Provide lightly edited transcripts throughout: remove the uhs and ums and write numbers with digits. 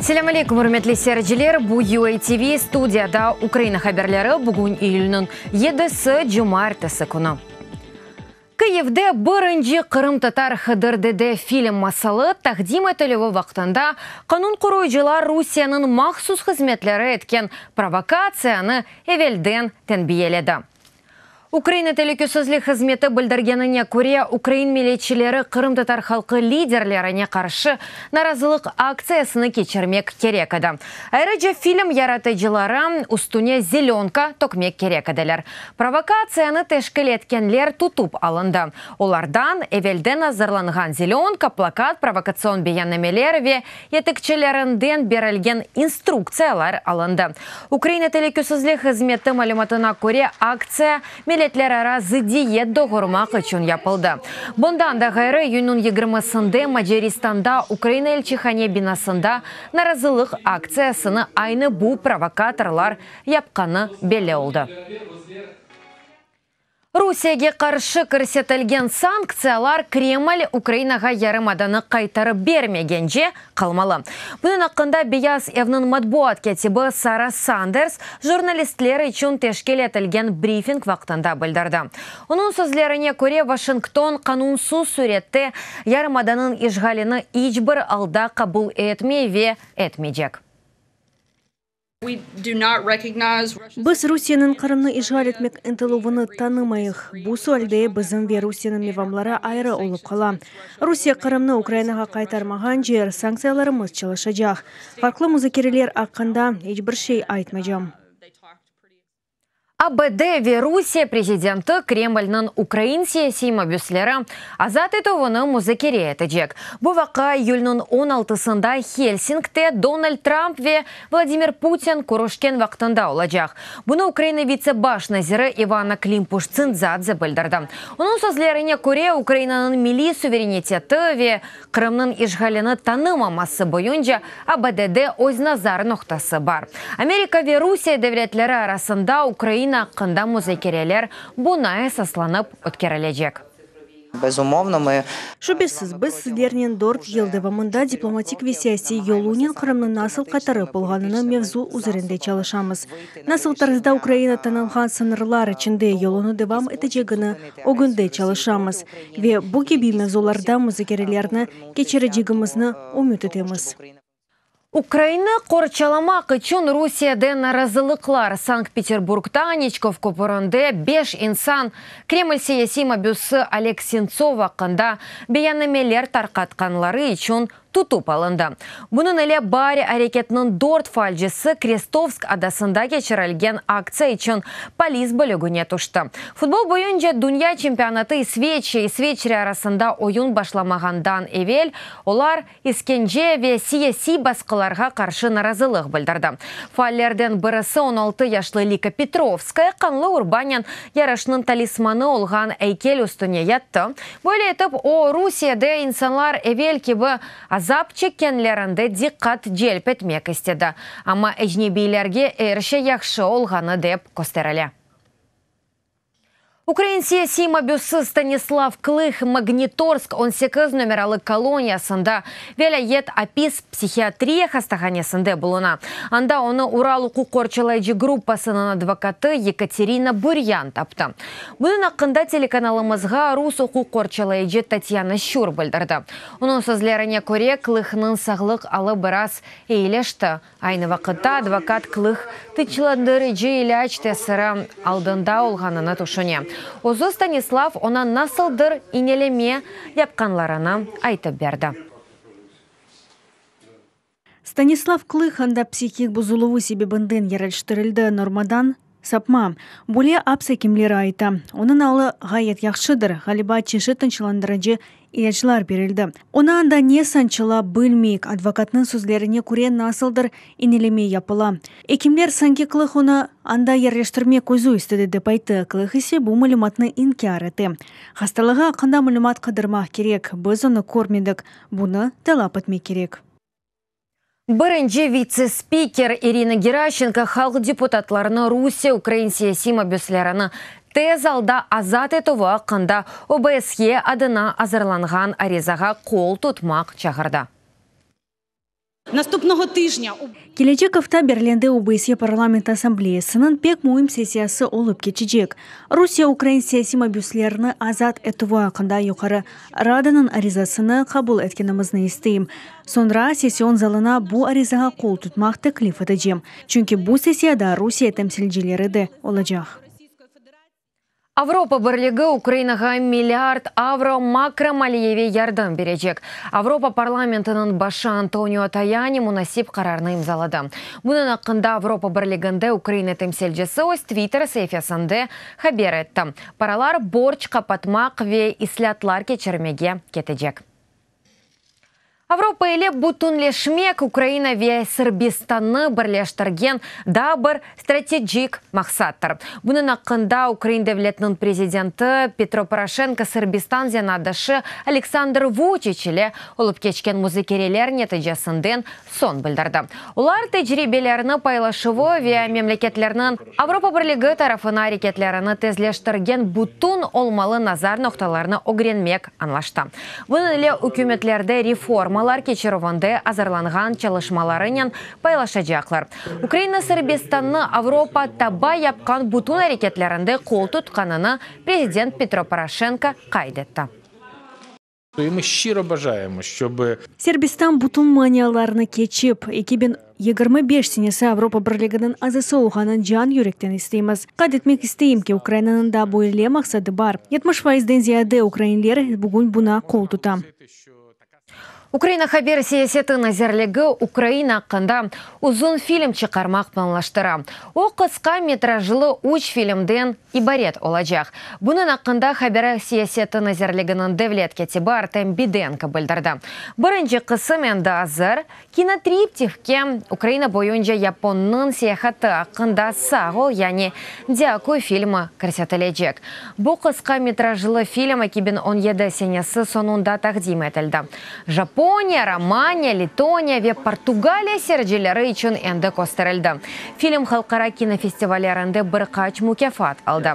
Selâm aleykum, ürmetli seyirciler! Bu UATV, studiyada Ukraina haberleri, bugün iyülniñ yedisi, cumaertesi künü. Kıyivde birinci qırımtatar Hıdır dede film masalı taqdim etilüvi vaqtında qanun qoruyıcılar Rusiyeniñ mahsus hızmetleri etken provokatsiyanı evelden tenbiyeledi. Ukraina telükesizlik hızmeti bildirgenine köre, ukrain milletçileri qırımtatar halqı liderlerine qarşı narazılıq aktsiyasını keçirmek kerek edi. Ayrıca film yaratıcıları üstüne zelönka tökmek kerek ediler. Provokatsiyanı teşkil etkenler tutıp alındı. Olardan evelden azırlanğan zelönka, plakat, provokatsion beyannameler ve yetekçilerinden berilgen instruktsiyalar alındı. Ukraina telükesizlik hızmeti malümatına köre, aktsiya milletlerara zıddiyet doğurmaq içün yapıldı. Bundan da ğayrı, iyünniñ yigirmisinde Macaristanda Ukraina elçihane binasında narazılıq aktsiyasını aynı bu provokatorlar yapqanı belli oldı. Rusiyege qarşı kirsetilgen sanktsiyalar Kreml Ukrainağa yarımadanı qaytarıp bermegence qalmalı. Bunıñ aqqında Beyaz evniñ matbuat kâtibi Sara Sanders jurnalistler içün teşkil etilgen brifing vaqtında bildirdi. Onıñ sözlerine köre, Washington qanunsız sürette yarımadanıñ işğalini iç bir alda qabul etmey ve etmeycek. Biz Rusiyeniñ Qırımnı işğal etmek ıntıluvını tanımayıq. Bu sualde bizim ve Rusiyeniñ mevamları ayrı olıp qala. Rusiye Qırımnı Ukrainağa qaytarmağance, sanktsiyalarımız çalışacaq. Farqlı muzakereler aqqında iç bir şey aytmaycam. ABD ve Rusiye prezidenti Kremlniñ ukrain siyasiy mabüsleri azat etüvini muzakere etecek. Bu vaqia iyülniñ on altısında Helsinkte Donald Tramp ve Vladimir Putin körüşken vaqtında olacaq. Bunı Ukraina vitse baş naziri İvanna Klimpuş-Tsındzadze bildirdi. Onıñ sözlerine köre, Ukrainanıñ milliy suvereniteti ve Qırımnıñ işğalini tanımaması boyunca ABD-de öz nazar noqtası bar. Amerika ve Rusiye devletleri arasında Ukraina aqqında muzakereler buña esaslanıp ötkerilecek. Şübesiz, biz sizlernen dört yıl devamında diplomatik ve siyasiy yolunen Qırımnı nasıl qaytarıp olğanını mevzu üzerinde çalışamız. Nasıl tarzda Ukraina tanılğan sıñırlar içinde yolunı devam etecegini ögünde çalışamız ve bu kibi mevzularda muzakerelerni keçirecegimizni ümüt etemiz. Ukrainı qorçalamaq içün Rusiyede narazılıqlar. Sankt-Peterburgda Aniçkov köpürinde beş insan Kreml siyasiy mabüsi Oleg Sentsov aqqında beyannameler tarqatqanları içün tutıp alındı. Bunıñ ile Bari areketiniñ dört faalcisi Krestovsk adasında keçirilgen aktsiya içün polis bölügine tüşti. Futbol boyunca dünya çempionatı İsveçiya, İsveçre arasında oyun başlamağandan evel olar iskence ve siyasiy basqılarğa qarşı narazılıq bildirdi. Faallerden birisi 16 yaşlı Lika Petrovskaya qanlı urbanen yarışnıñ talismanı olğan eykel üstüne yattı. Böyle etip, o, Rusiyede insanlar evel kibi azap çekkenlerinde diqqat celp etmek istedi. Amma ecnebiylerge er şey yahşı olğanı dep kösterile. Ukrain siyasiy mabüsi Stanislav Klıh Magnitorsk 18 nomeralı koloniyasında vilâyet apis psihiatriya hastahanesinde buluna. Anda onı Ural uquq qorçalayıcı gruppasınıñ advokatı Yekaterina Buryan taptı. Bunıñ aqqında telekanalımızğa rus uquq qorçalayıcı Tatyana Şür bildirdi. Onıñ sözlerine köre, Klıhnıñ sağlıq alı biraz eyileşti. Aynı vaqıtta advokat Klıh tınçlandırıcı ilâc tesiri aldında olğanını tüşüne. Özü Stanislav oña nasıldır ineleme yapqanlarını aytıp berdi. Stanislav Klıh anda psihik bozuluvı sebebinden yerleştirildi, normadan sapma. Böyle aps ekimleri ayta. Onıñ alı ğayet yahşıdır, ğaliba çeşit tınçlandırıcı ilâclar berildi. Onı anda ne sançıla bilmeyik, advokatnıñ sözlerine köre nasıldır ineleme yapıla. Ekimler sanki Klıh onı anda yerleştirmek özü istedi dep ayttı, Klıh ise bu malümatnı inkâr ete. Hastalığı aqqında malümat qıdırmaq kerek, biz onı körmedik, Bunı talap etmek kerek. Birinci vitse-spiker İrina Geraşenko halq deputatlarını Rusiye ukrain siyasiy mabüslerini tez alda azat etüvi aqqında OBSYE adına azırlanğan arizağa qol tutmaq çağırdı. Наступного тижня Kelecek afta Berlinde OBSE Parlament Assambleyasınıñ pek müim sessiyası olıp keçecek. Rusiye ukrain siyasiy mabüslerini azat etüvi aqqında Yuqarı Radanıñ arizasını qabul etkenimizni isteyim. Soñra session zalına bu arizağa qol tutmaq teklif etecem, çünki bu sessiyada Rusiye temsilcileri de olacaq. Avropa Birligi Ukrainağa milliard avro makromaliyeviy yardım berecek. Avropa parlamentiniñ başı Antonio Tayani munasip qararnı imzaladı. Bunıñ aqqında Avropa Birliginde Ukraina temsilcisi öz Twitter saifesinde haber etti. Paralar borc qapatmaq ve islâtlar keçirmege ketecek. Avropa ile bütünleşmek Ukraina ve Sırbistannı birleştirgen daa bir stratejik maqsattır. Bunıñ aqqında Ukrain devletiniñ prezidenti Petro Poroşenko Sırbistan zenaatdaşı Aleksandr Vuçiç ile olıp keçken muzakereler neticesinden soñ bildirdi. Olar tecribelerini paylaşuvı ve memleketlerniñ Avropa Birligi tarafına areketlerini tezleştirgen bütün olmalı nazar noqtalarını ögrenmek añlaştı. Bunıñ ile ükümetlerde reformalar keçirüvinde azırlanğan çalışmalarınen paylaşacaqlar. Ukraina Sırbistannı Avropa taba yapqan bütün areketlerinde qol tutqanını prezident Petro Poroşenko qayd etti. Serbistan bütün manialarnı keçip, 2025 senesi Avropa Birliginiñ azası olğanın can-yürekten isteymiz. Qayd etmek isteyim ki, Ukrainanıñ da böyle maqsadı bar. 70 faizden ziyade ukrainler bugün buña qol tuta. Ukraina haber siyaseti nazirligi Ukraina aqqında uzun film çıqarmaq planlaştıra. O, qısqa metrajlı üç filmden ibaret olacaq. Bunıñ aqqında Haber siyaseti nazirliginiñ devlet kâtibi Artem Bidenko bildirdi. Birinci qısım endi azır, kinotriptihke Ukraina boyunca yaponnıñ seyahatı aqqında Sağ ol, yani Dâkuy filmi kirsetilecek. Bu qısqa metrajlı film 2017 senesi soñunda taqdim etildi. Japoniya, Romaniya, Letoniya ve Portugaliya seyircileri içün endi kösterildi. Film halqara kinofestivallerinde bir qaç mukâfat aldı.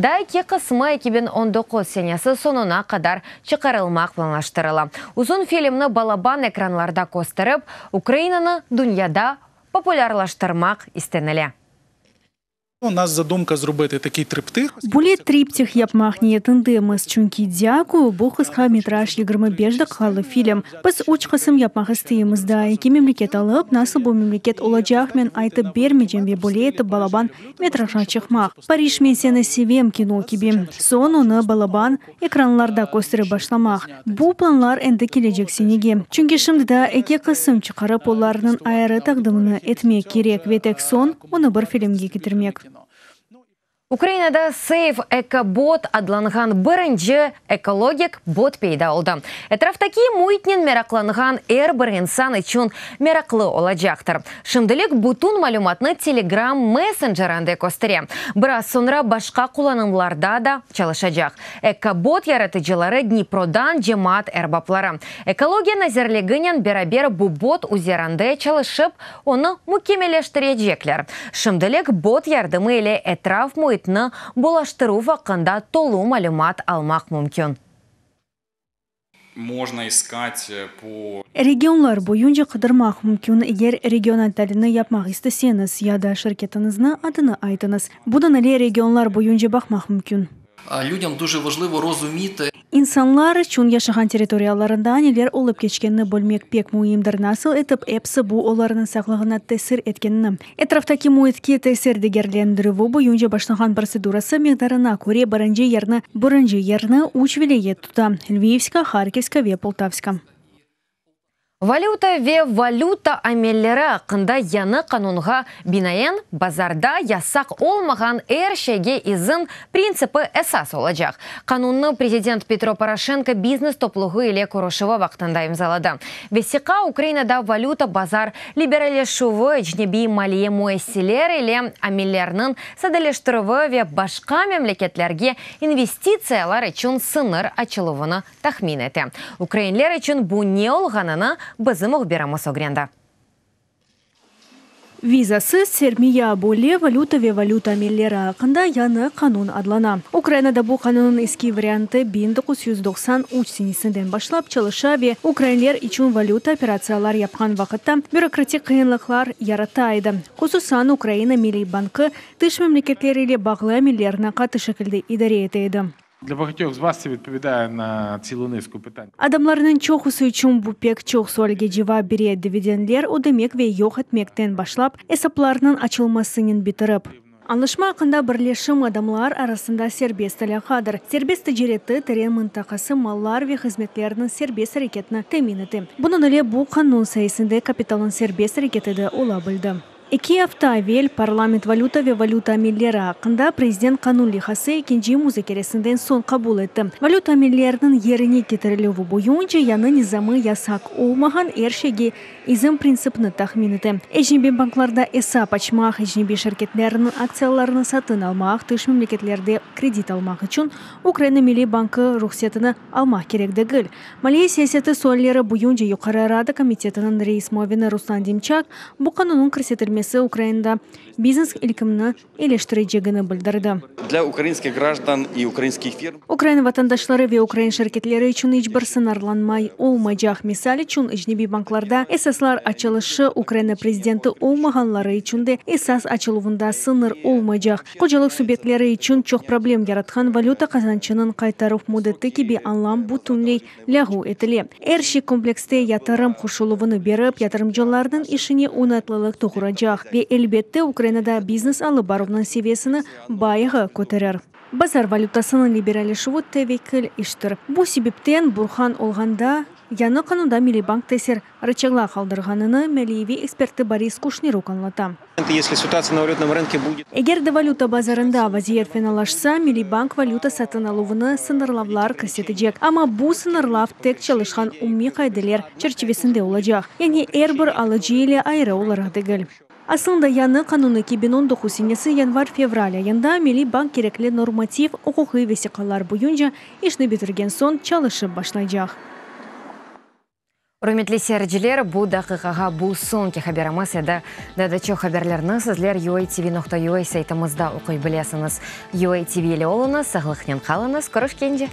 Daa eki qısmı 2019 senesi soñuna qadar çıqarılmaq planlaştırıla. Uzun filmni balaban ekranlarda kösterip, Ukrainanı dünyada populârlaştırmaq istenile. U nas zadumka zrobıtı takıy triptih. Böyle triptih yapmaq niyetindemiz, çünki Dâkuyu, bu qısqa metraj 25 daqiqalı film. Biz üç qısım yapmaq isteymiz, daa eki memleket alıp, nasıl bu memleket olacaq men aytıp bermeycem ve böyle etip balaban metrajğa çıqmaq. Parij men seni sevem kino kibi. Soñ onı balaban ekranlarda kösterip başlamaq. Bu planlar endi kelecek senege. Çünki şimdi daa eki qısım çıqarıp, olarnıñ ayrı taqdimini etmek kerek ve tek soñ onı bir filmge ketirmek. Ukrainada Save Eko-bot adlanğan birinci ekologik bot peyda oldı. Etraftaki müitnen meraqlanğan er bir insan içün meraqlı olacaqtır. Şimdilik bütün malümatnı Telegram messencerinde köstere. Biraz soñra başqa qullanımlarda da çalışacaq. Eko-bot yaratıcıları Dniprodan cemaat erbapları. Ekologiya nazirliginen beraber bu bot üzerinde çalışıp, onı mükemmelleştirecekler. Şimdilik bot yardımı ile etraf müitni bulaştıruv aqqında tolu malümat almaq mümkün. Можно искать по Regionlar boyunca qıdırmaq mümkün, eger regional talilni yapmaq isteseñiz, ya da şirketiñizniñ adını aytıñız. Bunıñ ile regionlar boyunca baqmaq mümkün. Людям дуже важливо розуміти, İnsanlar içün yaşağan territoriyalarında neler olıp keçkenini bilmek pek müimdir, nasıl etip episi bu olarnıñ sağlığına tesir etkenini. Etraftaki müitke tesir degerlendirüvi boyunca başlanğan protsedurası miqdarına köre birinci yerni birinci yerni üç vilâyet tuta, Lvivska, Harkivska ve Poltavska. Valüta ve valüta amelleri aqqında yañı qanunğa binaen, bazarda yasaq olmağan er şeyge izin printsipi esas olacaq. Qanunnı prezident Petro Poroşenko biznes topluğı ile körüşüvi vaqtında imzaladı. Vesiqa Ukrainada valüta bazar liberalleşüvi, ecnebiy maliye müessiseler ile amellerniñ sadeleştirüvi ve başqa memleketlerge investitsiyalar içün sıñır açıluvını tahmin ete. Ukrainler içün bu ne olğanını bizim mühbirimiz ögrendi. Vizasız sermiya, böyle valüta ve valüta amelleri aqqında yañı qanun adlana. Ukrainada bu qanunnıñ eski variantı 1993 senesinden başlap çalışa ve ukrainler içün valüta operatsiyalar yapqan vaqıtta bürokratik qıyınlıqlar yarata edi. Hususan, Ukraina Milliy bankı tış memleketler ile bağlı amellerni qatı şekilde idare ete edi. Для багатьох з вас це відповідає на цілу низку питань. Adamlarnıñ çoqusı içün bu pek çoq sualge cevap bere, dividendler ödemek ve yoq etmekten başlap, esaplarnıñ açılmasınen bitirip. Añlaşma aqqında birleşim adamlar arasında serbest alâqadır. Serbest ticareti teren mıntaqası mallar ve hızmetlerniñ serbest areketini temin ete. Bunıñ ile bu qanun sayesinde kapitalnıñ serbest areketi de ola bildi. Eki afta evel parlament Valüta ve valüta amelleri aqqında prezident qanun leyhası ekinci muzakeresinden soñ qabul etti. Valüta amelleriniñ yerine ketirilüvi boyunca yañı nizamı yasaq olmağan er şeyge izin printsipini tahmin ete. Ecnebiy banklarda esap açmaq, ecnebiy şirketlerniñ aktsiyalarını satın almaq, tış memleketlerde kredit almaq içün Ukraina Milliy bankı ruhsetini almaq kerek degil. Maliye siyaseti sualleri boyunca Yuqarı Rada komitetiniñ reis muavini Ruslan Demçak bu qanunnıñ kirsetilmesi Ukrainada biznes ilkimni iyileştirecegini bildirdi. Для ukrainskih grajdan i ukrainskih firm. Ukraina vatandaşları ve ukrain şirketleri içün iç bir sıñırlanma olmaycaq. Misal içün, ecnebiy banklarda esaslar açılışı, Ukraina prezidenti olmağanları içün de esas açıluvında sıñır olmaycaq. Hocalıq subyektleri içün çoq problem yaratqan valüta qazançınıñ qaytaruv müddeti kibi añlam bütünley lâğu etile. Er şey komplekste yatırım qoşuluvını berip, yatırımcılarnıñ işine oñaytlılıq doğuracaq ve, elbette, Ukrainada biznes alıp baruvnıñ seviyesini bayağı köterir. Bazar valütasınıñ liberalleşüvi tevekil iştir. Bu sebepten burhan olğanda, yañı qanunda Milliy bank tesir Rıçaglar qaldırğanını maliyeviy eksperti Boris Kuşniruk añlata. Eger de valüta bazarında vaziyet fenalaşsa, Milliy bank valüta satın aluvını sıñırlavlar kirsetecek. Amma bu sıñırlav tek çalışqan umumiy qaideler çerçivesinde olacaq, yani er bir alıcı ile ayrı olaraq degil. Aslında yañı qanun 2019 senesi yanvar-fevral ayında Milliy bank kerekli normativ uquqiy vesiqalar boyunca işni bitirgen soñ çalışıp başlaycaq. Ürmetli seyirciler, bu daqiqağa bu soñki haberimiz edi. Daa da çoq haberlerni sizler uatv.ua saytımızda oquy bilesiñiz. UATV ile oluñız, sağlıqnen qalıñız, körüşkence!